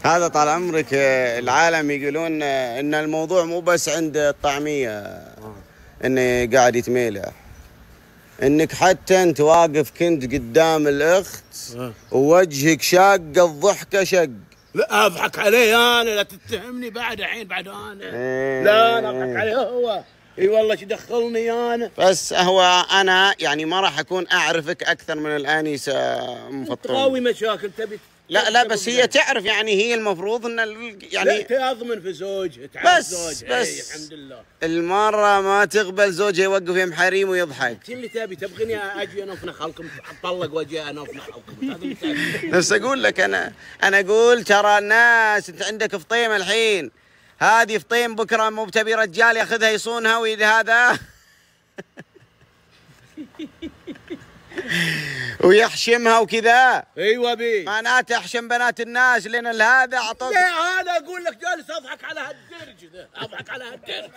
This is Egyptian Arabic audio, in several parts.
هذا طال عمرك العالم يقولون ان الموضوع مو بس عند الطعمية انه قاعد يتميلح، انك حتى انت واقف كنت قدام الاخت ووجهك شاق الضحكة شق. لا اضحك عليه انا، لا تتهمني بعد الحين بعد انا. إيه. لا انا اضحك عليه هو. اي والله شو دخلني انا؟ بس هو انا يعني ما راح اكون اعرفك اكثر من الانسة ام فطوم. تراوي مشاكل تبي. لا لا بس هي تعرف، يعني هي المفروض ان يعني لا تضمن في زوجها، تعرف زوجها. بس الحمد لله المرة ما تقبل زوجها يوقف يم حريم ويضحك. شو اللي تبي؟ تبغيني اجي انا افنخ لكم؟ اتطلق واجي انا افنخ لكم؟ هذا اللي تبي. بس اقول لك انا اقول ترى الناس، انت عندك فطيم الحين، هذه فطيم بكره مو بتبي رجال ياخذها يصونها وهذا ويحشمها وكذا. ايوه بي معناته احشم بنات الناس لان هذا اعطوك. لا انا اقول لك جالس اضحك على هالدرج ذا، اضحك على هالدرج.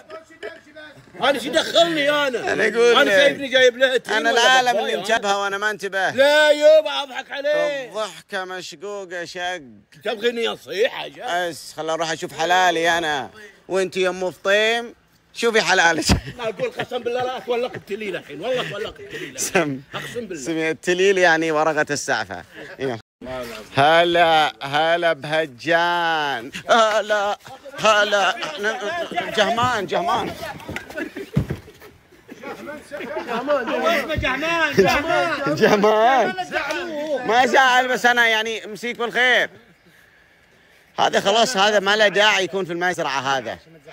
انا شو دخلني انا؟ انا اقول انا شايفني جايب له انا العالم اللي انتبه وانا ما انتبه. لا يوبا اضحك عليه. الضحكة مشقوقه شق. تبغيني اصيح اجل؟ بس خل اروح اشوف حلالي انا، وانت يا ام فطيم شوفي حلالك. لا اقول قسم بالله لا اتولق التليل الحين، والله اتولق التليل. اقسم بالله. سمي التليل يعني ورقة السعفة. هلا هلا بهجان، هلا هلا جهمان جهمان جهمان جهمان جهمان. ما زعل بس انا يعني مسيك بالخير. هذا خلاص، هذا ما له داعي يكون في المزرعة.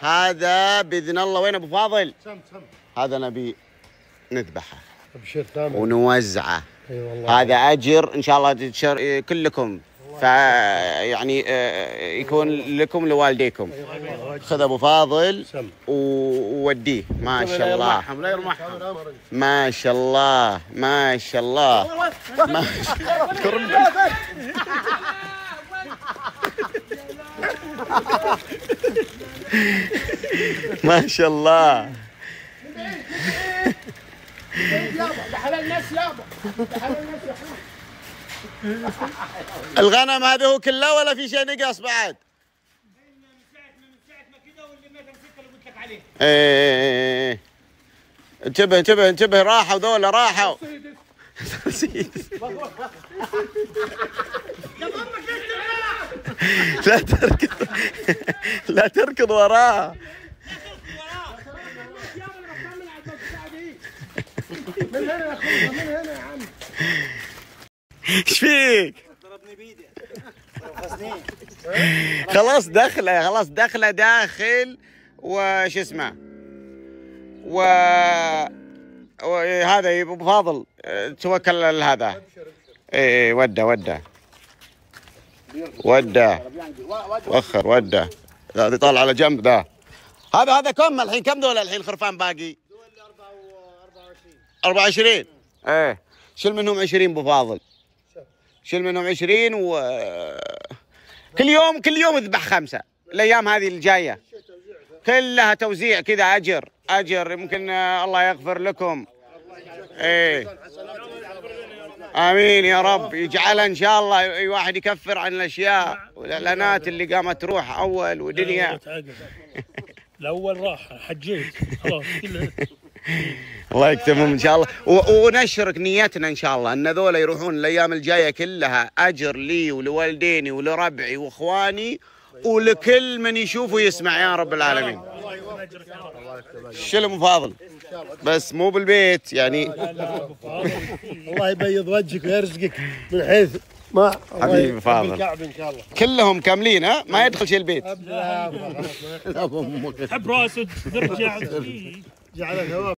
هذا بإذن الله. وين أبو فاضل؟ هذا نبي نذبحه ونوزعه. اي والله هذا أجر إن شاء الله كلكم، فيعني يكون لكم لوالديكم. خذ أبو فاضل ووديه. ما شاء الله لا يرمحهم، ما شاء الله ما شاء الله ما شاء الله. ما شاء الله. الغنم هذا هو كله ولا في شيء نقص بعد؟ ايه انتبه انتبه انتبه، راحوا ذولا راحوا. لا تركض لا تركض وراه. من هنا يا اخوي، من هنا يا عم. ايش فيك؟ ضربني بيده. خلاص دخله، خلاص دخله داخل وش اسمه وهذا يا ابو فاضل توكل لهذا. اي وده وده وده وخر وده. ذا طالع على جنب ذا. هذا كم الحين؟ كم دول الحين الخرفان باقي؟ دول 24. 24. ايه شيل منهم 20 ابو فاضل. شيل منهم 20 و كل يوم كل يوم اذبح 5. الايام هذه الجاية كلها توزيع كذا، اجر اجر، يمكن الله يغفر لكم. ايه امين يا رب، يجعلها ان شاء الله اي واحد يكفر عن الاشياء والاعلانات اللي قامت تروح اول ودنيا. الاول راح حجيت خلاص كله. الله يكتبهم ان شاء الله، ونشرك نيتنا ان شاء الله ان ذولا يروحون الايام الجاية كلها اجر لي ولوالديني ولربعي واخواني ولكل من يشوف ويسمع يا رب العالمين. شو ابو فاضل؟ بس مو بالبيت يعني. الله يبيض وجهك ويرزقك من حيث ما حبيبي فاضل. ان شاء الله كلهم كاملين. ها ما يدخل شيء البيت. لا تحب راسك ترجع جعله ثواب.